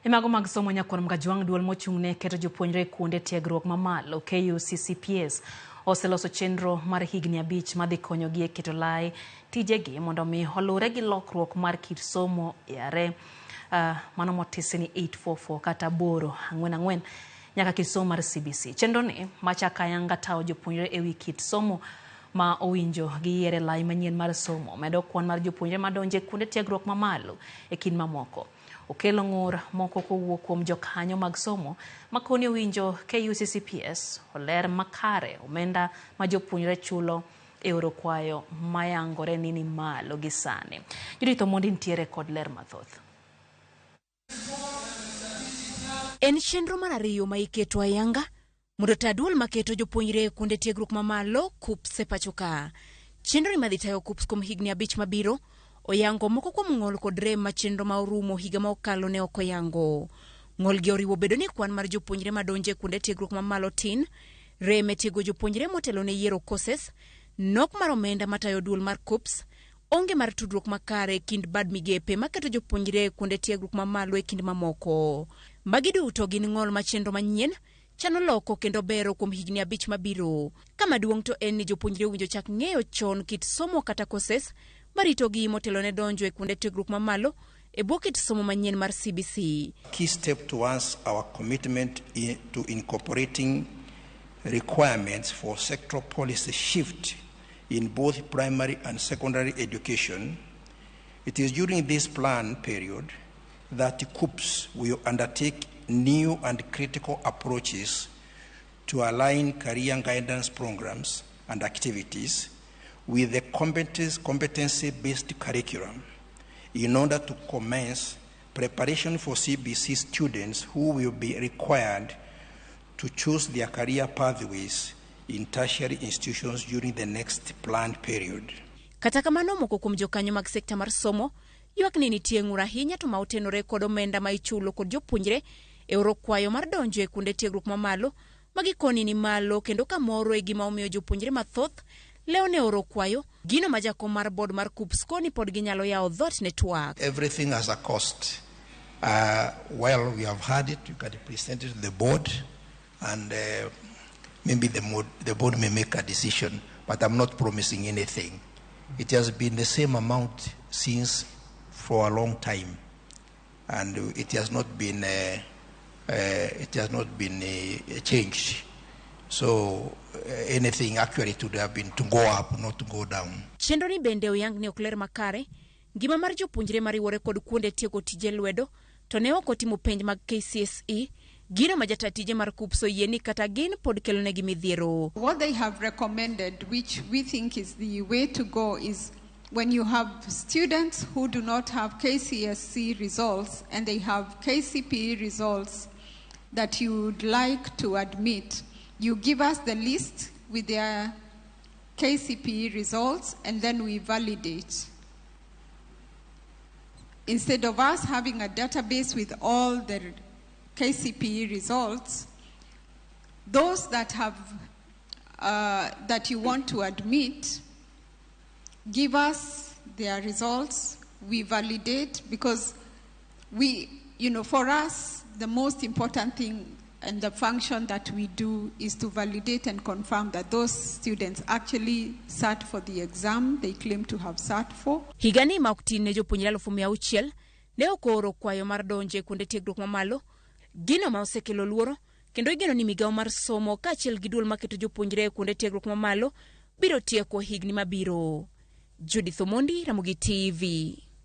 E mago mag somo nyakwar Mgajwang' duol mochung' ne keto jopuonjre e kuonde tiegruok mamalo KUCCPS oseloso chenro mar higni abich madhi konyogi e keto lai tijegi mondo mi oluwre gi lokruok mar kit somo yare mano motisi ni 844 kata 844 nyaka kit somo mar CBC. Chenro ni machako ayanga tawo jopuonjre e wi kit somo ma owinjo giyier e lai manyien mar somo medo kwan mar jopuonjre madonjo e kuonde tiegruok mamalo e kind mamoko. Okelo ng'ur moko kowuok kuom jokanyo mag somo ma koni owinjo KUCCPS oler makare omenda ma jopuonjre chulo e oro kwayo mayangore ni ni malo gi sani. Judith Omondi nitiere kod ler mathoth. En chenro mar ariyo ma iketo ayanga mondo ota duol maketo jopuonjre e kuonde tiegruok mamalo KUCCPS e pacho ka. Chenro ni madhi tayo KUCCPS kuom higni abich mabiro oyango moko kuom ng'ol kod rem ma chenro ma orumo higa ma okalo ne ok oyango. Ng'ol gi oriwo bedo ni kwan mar jopuonjre madonjo e kuonde tiegruok mamalo tin, rem e tiego jopuonjre motelo ne yiero courses, nok mar omenda matayo duol mar KUCCPS, onge mar tudruok makare e kind bad migepe maketo jopuonjre e kuonde tiegruok mamalo e kind mamoko. Magi duto gin ng'ol ma chenro manyien chano loko kendo bero kuom higni abich mabiro. Kama duong' to en ni jopuonjre owinjo chak ng'eyo chon kit somo kata courses maritogi motelo ne donjo e kuonde tiegruok mamalo e bwo kit somo manyien mar CBC. Key step towards our commitment to incorporating requirements for sectoral policy shift in both primary and secondary education. It is during this plan period that KUCCPS will undertake new and critical approaches to align career guidance programs and activities with the competency-based curriculum in order to commence preparation for CBC students who will be required to choose their career pathways in tertiary institutions during the next planned period. Kata kamano, moko kuom jokanyo mag sekta mar somo ywak ni nitie ng'ur ahinya to ma otenore kod omenda ma ichulo kod jopuonjre e oro kwayo mar donjo e kuonde tiegruok mamalo ma gikoni ni malo kendo kamoro e gima omiyo jopuonjre mathoth lewo ne oro kwayo gino ma jakom mar board mar KUCCPS koni pod ginyalo yawo dhoot ne twak. Everything has a cost. Well, we have had it. You can present it to the board, and maybe the board may make a decision, but I'm not promising anything. It has been the same amount since for a long time, and it has not been, changed. So anything actually would have been to go up, not to go down. Chenro ni bende oyang ni ok ler makare ngima mar jopuonjre mariwore kod kuonde tieko tije lwedo to ne ok otimo penj mag KCSE gino ma jata tije mar KUCCPS oyie ni kata gin pod kelonegi midhiero. What they have recommended, which we think is the way to go, is when you have students who do not have KCSE results and they have KCPE results that you would like to admit, you give us the list with their KCPE results and then we validate. Instead of us having a database with all the KCPE results, those that that you want to admit, give us their results, we validate, because for us, the most important thing and the function that we do is to validate and confirm that those students actually sat for the exam they claim to have sat for. Higani ma ok tin ne jopuonjre 600,000 ne ok ooro kwayo mar donjo e kuonde tiegruok mamalo, gino ma osekelo luoro kendo igeno ni migawo mar somo kaachiel gi duol maketo jopuonjre e kuonde tiegruok mamalo biro tieko higni mabiro. Judith Omondi, Ramogi TV.